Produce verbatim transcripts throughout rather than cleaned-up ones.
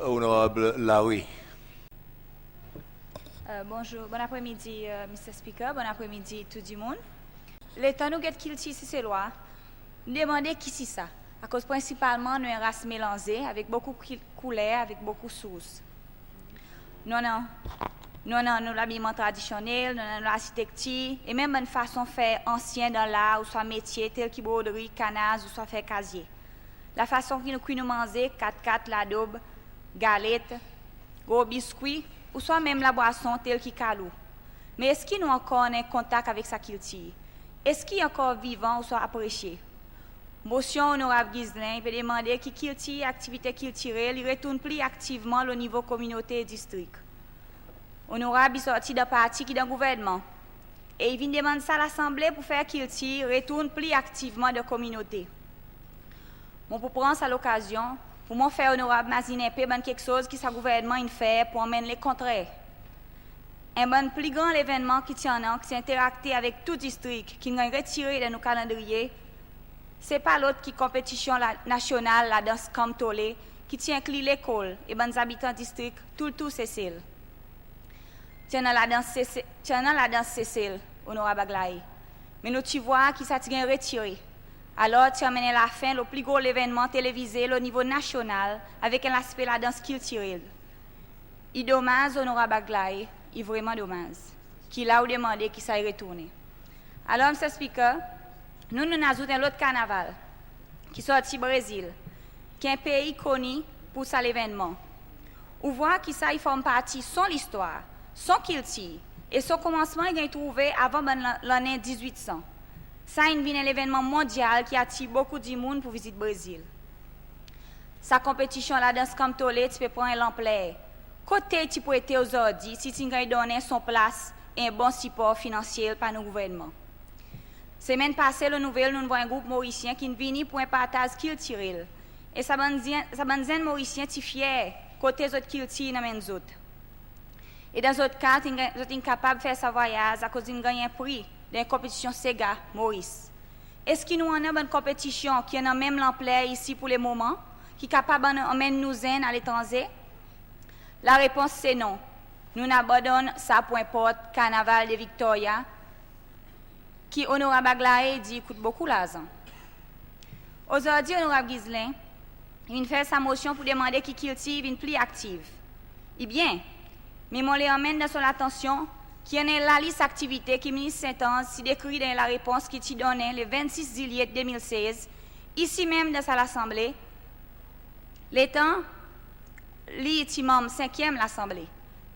Onorab Larue. Bonzour, bon apre midi Mr Speaker, bon apre midi tou dimoun. Letan nou get kiltir Seselwa, nou demande kisisa? Akoz prensipalman nou en ras melanze avek bokou kouler, avek bokou sours. Nou annan nou labiyman tradisyonnel, nou annan nou larsitektir e menm bann fason fer ansyen dan lar ouswa metye tel ki brodri, kannaz ouswa fer kazye. Lafason ki nou kwi nou manze, katkat, ladob, galet, gro biskwi ouswa menm labwason tel ki kalou. Me eski nou ankor annan en kontak avek sa kiltir? Eski i ankor vivan ouswa apresye? Mosyon Onorab Ghislain i pe demande ki kiltir e aktivite kiltirel i retourn pli aktivman lo nivo kominote e distrik. Onorab i sorti dan parti ki dan Gouvernman e i vin demann sa Lasanble pou fer kiltir retourn pli aktivman dan kominote. Mon pou pran sa lokazyon pou mon fer Onorab mazin en pe bann keksoz ki sa Gouvernman in fer pou anmenn lekontrer. En bann pli gran levennman ki ti annan ki ti enterakte avek tou distrik ki'n ganny retire dan nou kalandriye, se pa lot ki konpetisyon nasyonal ladans Kamtole ki ti enkli lekol e bann zabitan distrik toutour Sesel. Ti annan ladans Sesel, ti annan ladans Sesel, Onorab Aglae, me nou ti vwar ki sa ti ganny retire. Alor ti anmenn en lafen lo pli gro levennman televize lo nivo nasyonal avek en laspe ladans kiltirel. I domaz Onorab Aglae, i vreman domaz ki la ou demande ki sa i retournen. Alor Mr Speaker, nou, nou'n azout en lot karnaval ki sorti Brezil, ki en pei koni pou sa levennman. Ou vwar ki sa i form parti son listwar, son kiltir e son konmansman i ganny trouve avan bann lannen dizwit san. Sa in vin en levennman mondyal ki atir bokou dimoun pou vizit Brezil. Sa konpetisyon ladans Kamtole ti pe pran en lanpler. Kote i ti pou ete ozordi si i ti'n ganny donnen son plas e en bon sipor finansyel par nou Gouvernman? Semenn pase lo nouvel nou'n vwar en group Morisyen ki'n vini pou en partaz kiltirel e sa bann zenn Morisyen ti fyer kote zot kiltir in anmenn zot. E dan zot ka zot in kapab fer sa vwayaz akoz in ganny en pri dan en konpetisyon sega Moris. Eski nou annan bann konpetisyon ki annan menm lanpler isi pou lemoman ki kapab anmenn nou zenn aletranze? Larepons se non. Nou'n abandonn sa pou en port Karnaval de Victoria ki Onorab Aglae i dir i kout bokou larzan. Ozordi Onorab Ghislain in fer sa Mosyon pou demande ki kiltir i vin pli aktiv. I byen, me mon le anmenn dan son latansyon ki i annan en lalis aktivite ki Minis St Ange ti dekrir dan en larepons ki i ti donnen le vennsis Zilyet de mil sez isi menm dan sa Lasanble, letan li i ti Manm senkyenm Lasanble.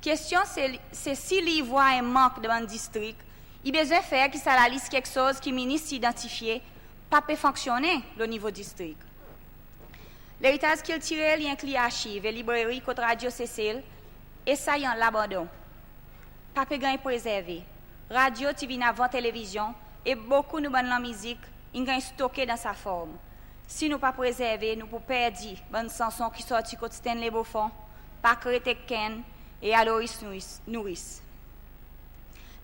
Kestyon se si li i vwar en mank dan bann distrik, i bezwen fer ki sa lalis keksoz ki Minis ti idantifye pa pe fonksyonnen lo nivo distrik. Leritaz kiltirel i enkli archiv e libreri kot Radio Sesel e sa i an labandon. Pa pe ganny prezerve. Radio ti vin avan televizyon e bokou nou bann lanmizik in ganny stoke dan sa form. Si nou pa prezerve, nou pou perdi bann sanson ki sorti kot Stanley Beaufort, Pakret ek Kenn e Alois Nouris.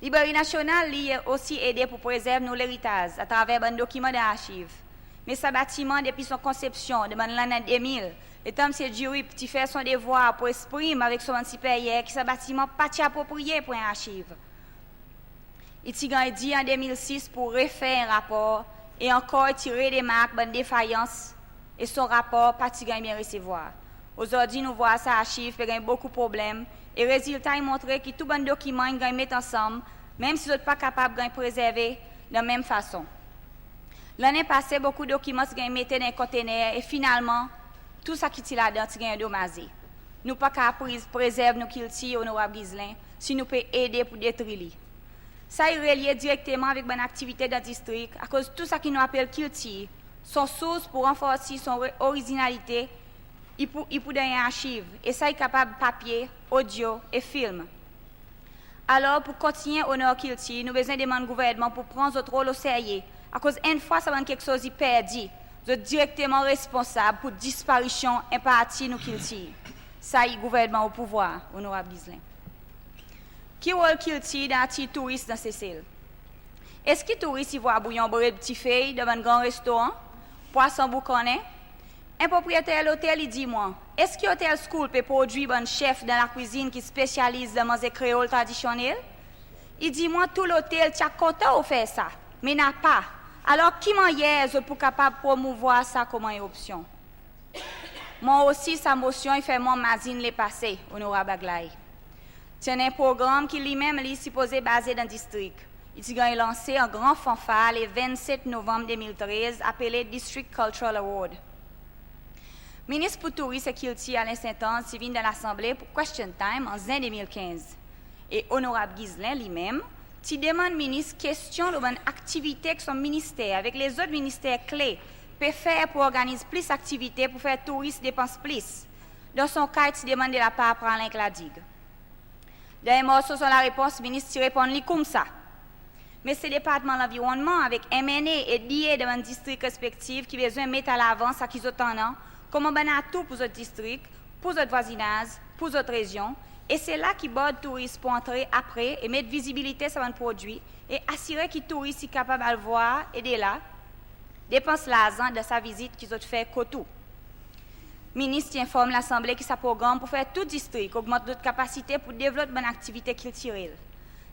Libreri Nasyonal li i osi ede pou prezerv nou leritaz atraver bann dokiman dan archiv. Me sa batiman depi son konsepsyon dan bann lannen de mil, letan Msye Durip ti fer son devwar pou eksprim avek son bann siperyer ki sa batiman pa ti apropriye pou en archiv. I ti ganny dir an de mil sis pou refer en rapor e ankor i ti redemark bann defayans e son rapor pa ti ganny byen resevwar. Ozordi nou vwar sa archiv pe ganny bokou problenm e rezilta i montre ki tou bann dokiman in ganny met ansanm menm si zot pa kapab ganny prezerve dan menm fason. Lannen pase bokou dokiman ti ganny mete dan en kontener e finalman tou sa ki ti ladan ti ganny andomaze. Nou pa kapab prezerv nou kiltir Onorab Ghislain si nou pe ede pou detri li. Sa i relye direkteman avek bann aktivite dan distrik akoz tou sa ki nou apel kiltir, son sours pou ranforsi son orizinalite i pou dan en archiv e sa i kapab papye, odyo e film. Alor pou kontinyen onor kiltir nou bezwen demann Gouvernman pou pran zot rol o serye akoz enn fwa sa bann keksoz i perdi, zot direkteman responsab pou disparisyon en parti nou kiltir. Sa i Gouvernman o pouvwar Onorab Ghislain. Ki rol kiltir dan atir touris dan Sesel? Eski touris i vwar bouyon bred pti fey dan bann gran restoran, pwason boukannen? En propriyeter lotel i dir mwan Eski Hotel School pe prodwi bann chef dan lakwizin ki spesyaliz dan manze Kreol tradisyonnel? I dir mwan tou lotel ti a kontan ofer sa, me napa. Alor ki mannyer zot pou kapab promouvwar sa konman en opsyon? Mwan osi sa Mosyon i fer mwan mazin lepase, Onorab Aglae. Ti annan en progranm ki li menm li sipoze baze dan distrik. I ti ganny lanse an gran fanfar le vennset Novanm de mil trez, apele District Cultural Award. Minis pou Touris e Kiltir, Alain Saint-Ange, ti vin dan Lasanble pou Question Time an Zen de mil kenz. E Onorab Ghislain li menm ti demann Minis kestyon lo bann aktivite ki son minister avek lezot minister kle pe fer pou organiz plis aktivite pou fer touris depans plis. Dan son ka i ti demann de lapar Praslin ek La Digue. Dan en morso son larepons, Minis ti reponn li koumsa: Mesye Departman Lanvironnman avek M N A e D A dan bann distrik respektif ki bezwen met an lavan sa ki zot annan konman bann atou pou zot distrik, pou zot vwazinaz, pou zot rezyon, e se la ki board touris pou antre apre e met vizibilite sa bann prodwi e asire ki touris i kapab al vwar e de la depans larzan dan sa vizit ki zot fer kot ou. Minis ti enform Lasanble ki sa progranm pou fer tou distrik ogmant zot kapasite pou devlop bann aktivite kiltirel.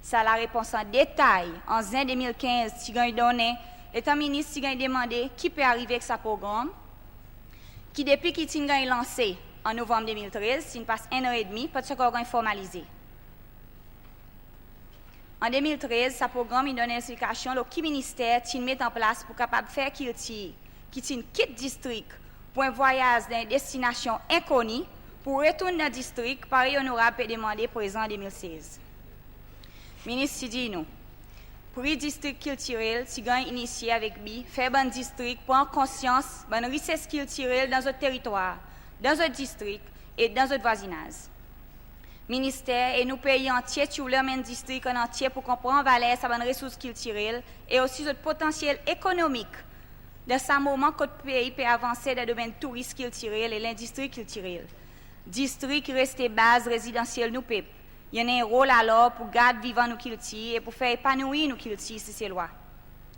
Sa larepons an detay an Zen de mil kenz ti ganny donnen letan Minis ti ganny demande ki pe arive ek sa progranm, ki depi ki ti'n ganny lanse an Novanm de mil trez, ti'n pas en an edmi, pa ti ankor ganny formalize. An de mil trez, sa progranm in donn en leksplikasyon lo ki minister ti'n met an plas pou kapab fer kiltir ki ti'n kit distrik pou en vwayaz dan en destinasyon enkoni, pou retourn dan distrik, parey Onorab pe demande prezan an de mil sez. Minis ti dir nou pri distrik kiltirel ti ganny inisye avek bi fer bann distrik pran konsyans bann rises kiltirel dan zot teritwar, dan zot distrik e dan zot vwazinaz. Minister e nou pei antye ti oule anmenn distrik an antye pou konpran valer sa bann resours kiltirel e osi zot potansyel ekonomik dan sa moman kot pei pe avanse dan domenn touris kiltirel e lendistri kiltirel. Distrik i reste baz rezidansyel nou pep. I annan en rol alor pou gard vivan nou kiltir e pou fer epanouir nou kiltir Seselwa.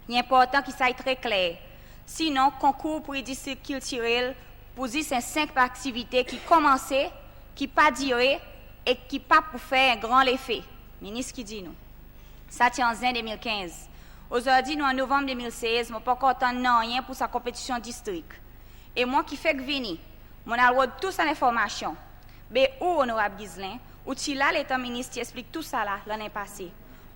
I enportan ki sa i tre kler. Sinon, konkour pri distrik kiltirel pou zis en senp aktivite ki konmanse, ki pa dire e ki pa pou fer en gran lefe. Minis ki dir nou. Sa ti an Zen de mil kenz. Ozordi nou an Novanm de mil sez, mon pa ankor tann nanryen pou sa konpetisyon distrik. E mwan ki fek vini, mon'n al rod tou sa lenformasyon. Be ou, Onorab Ghislain, ou ti la letan Minis ti eksplik tousala lannen pase.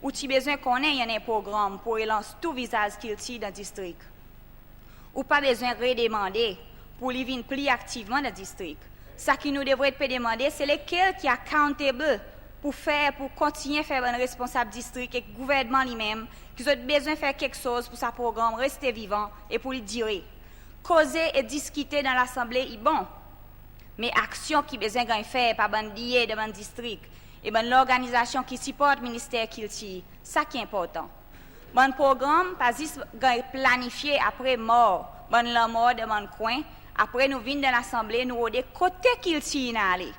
Ou ti bezwen konnen i annan en progranm pou relans tou vizaz kiltir dan distrik. Ou pa bezwen redemande pou li vin pli aktivman dan distrik. Sa ki nou devret pe demande, se lekel ki accountable pou fer, pou kontinyen fer bann responsab distrik ek gouvernman li menm ki zot bezwen fer keksoz pou sa progranm reste vivan e pou li dire. Koze e diskite dan Lasanble i bon, me aksyon ki bezwen ganny fer par bann D A dan bann distrik e bann lorganizasyon ki siport Minister Kiltir, sa ki enportan. Bann progranm pa zis ganny planifye, apre mor, bann lanmor dan bann kwen, apre nou vin dan Lasanble, nou rode kote kiltir in ale.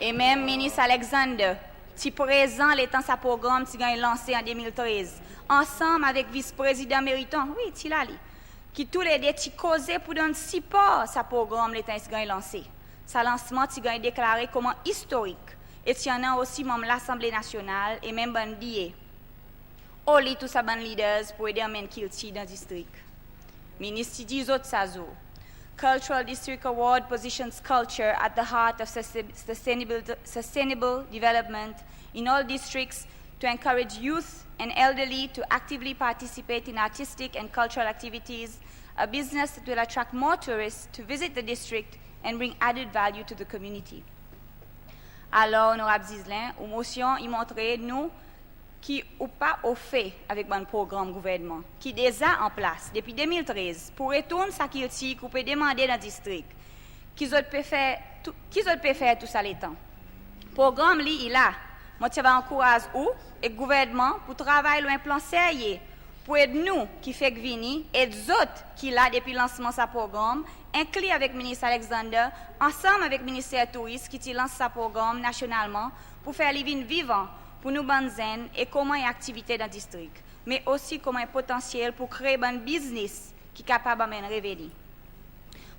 E menm Minis Alexander ti prezan letan sa progranm ti ganny lanse an de mil trez, ansanm avek Vis Prezidan Meriton, wi, ti la li, ki toulede ti koze pou donn sipor sa progranm letan i ti ganny lanse. Sa lansman ti ganny deklare konman istorik e ti annan osi manm Lasanble Nasyonal e menm bann D A. Oli tou sa bann leaders pou ede anmenn kiltir dan distrik. Minis ti dir zot sa zour. Cultural District Award positions culture at the heart of sustain- sustainable, sustainable development in all districts to encourage youth and elderly to actively participate in artistic and cultural activities, a business that will attract more tourists to visit the district and bring added value to the community. Alor, Onorab Ghislain, ou mosyon i montre nou ki ou pa ofe avek bann progranm gouvernman ki deza an plas depi de mil trez pou retourn sa kiltir ki ou pe demande dan distrik. Ki zot pe fer tou, ki zot pe fer tou sa letan? Progranm li i la. Mon ti ava ankouraz ou ek gouvernman pou travay lo en plan serye pou ed nou ki fek vini, ed zot ki la depi lansman sa progranm, enkli avek Minis Alexander, ansanm avek Minister Touris ki ti lans sa progranm nasyonalman pou fer li vin vivan pou nou bann zenn e konman en aktivite dan distrik, me osi konman en potansyel pou kree bann biznis ki kapab anmenn reveni.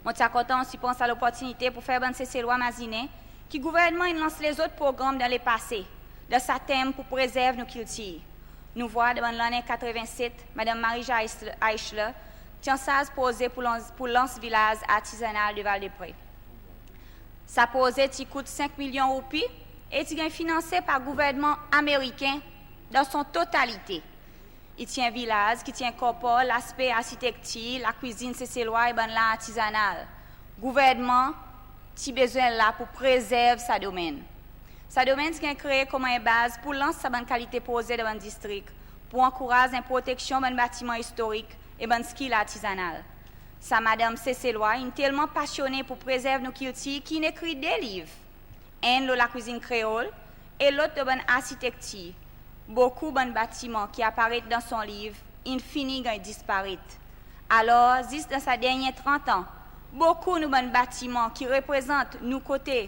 Mon ti a kontan osi pran sa loportinite pour fer bann Seselwa mazinen ki Gouvernman in lans lezot progranm dan lepase dan sa tenm pour prezerv nou kiltir. Nou vwar dan bann lannen katreven set, Madanm Marie-Jeanne Eichler ti ansarz proze pour lans, pour lans Vilaz Artizanal de Val de Pre. Sa proze ti kout senk milyon roupi e ti ganny finanse par Gouvernman Ameriken dan son totalite. I ti en vilaz ki ti enkorpor laspe arsitektir, lakwizin Seselwa e bann lar artizanal. Gouvernman ti bezwen la pour prezerv sa domenn. Sa domenn ti ganny kree konman en baz pour lans sa bann kalite proze dan bann distrik, pour ankouraz en proteksyon bann batiman istorik e bann skil artizanal. Sa madanm Seselwa in telman pasyone pour prezerv nou kiltir ki in ekri de liv. Enn lo lakwizin kreol e lot lo bann arsitektir. Bokou bann batiman ki aparet dan son liv in fini ganny disparet. Alor, zis dan sa dernyen trant an, bokou nou bann batiman ki reprezant nou kote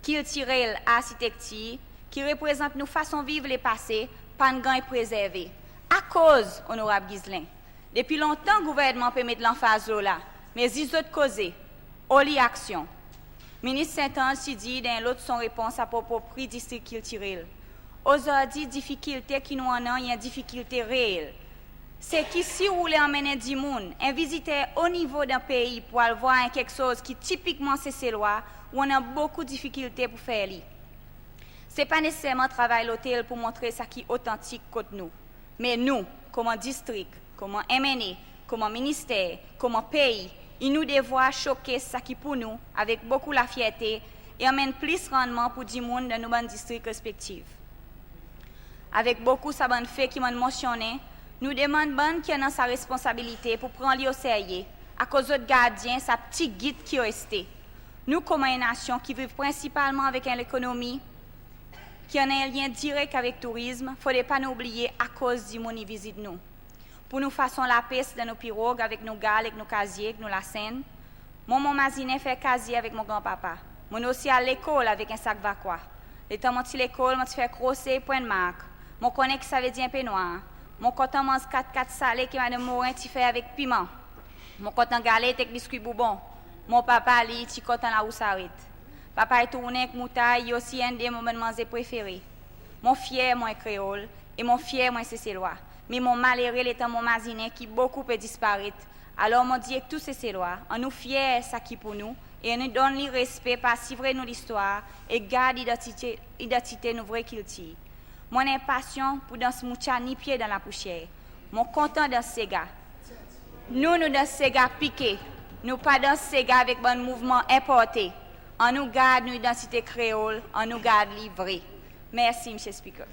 kiltirel, arsitektir, ki reprezant nou fason viv lepase, pa'n ganny prezerve. Akoz, Onorab Ghislain? Depi lontan Gouvernman pe met lanfaz lo la, me zis zot koze, oli aksyon? Minis St Ange ti dir dan en lot son repons apropo pri distrik kiltirel, ozordi difikilte ki nou annan i en difikilte reel. Se ki si ou oule anmenn en dimoun, en viziter o nivo dan pei pour al vwar en keksoz ki tipikman Seselwa, ou annan bokou difikilte pour fer li. Se pa neseserman travay lotel pour montre sa ki otantik kot nou. Me nou, konman distrik, konman MNA, konman minister, konman pei, i nou devwar showcase sa ki pour nou avek bokou lafyerte e anmenn plis rannman pour dimoun dan nou bann distrik respektif. Avek bokou sa bann fe ki mon'n mansyonnen, nou demann bann ki annan sa responsabilite pour pran li o serye, akoz zot gardyen sa pti git ki reste. Nou konman en nasyon ki viv prensipalman avek en lekonomi ki annan en lyen direk avek tourizm, fodre pa nou oubliye akoz dimoun i vizit nou. Pour nou fason lapes dan nou pirog avek nou gal ek nou kazye ek nou lasenn. Mwan mon mazinen fer kazye avek mon granpapa. Mon'n osi al lekol avek en sak vakwa. Letan mon ti lekol, mon ti fer krose, pwenn mark. Mon konnen ki savedir en penwar. Mon kontan manz katkat sale ki Madanm Morin ti fer avek piman. Mon kontan galet ek biskwi Boubon. Mon papa li ti kontan larousaret. Papay tournen ek moutay i osi enn de mon bann manze prefere. Mon fyer mon en Kreol e mon fyer mon en Seselwa. Me mon malere letan mon mazinen ki bokou pe disparet. Alor mon dir ek tou Seselwa, annou fyer sa ki pour nou e annou donn li respe par sivre nou listwar e gard idantite, idantite nou vre kiltir. Mon enpasyan pour dans moutya ni pye dan lapousyer. Mon kontan dans sega. Nou, nou dans sega pike. Nou pa dans sega avek bann mouvman enporte. Annou gard nou idantite Kreol, annou gard li vre. Mersi, Msye Speaker.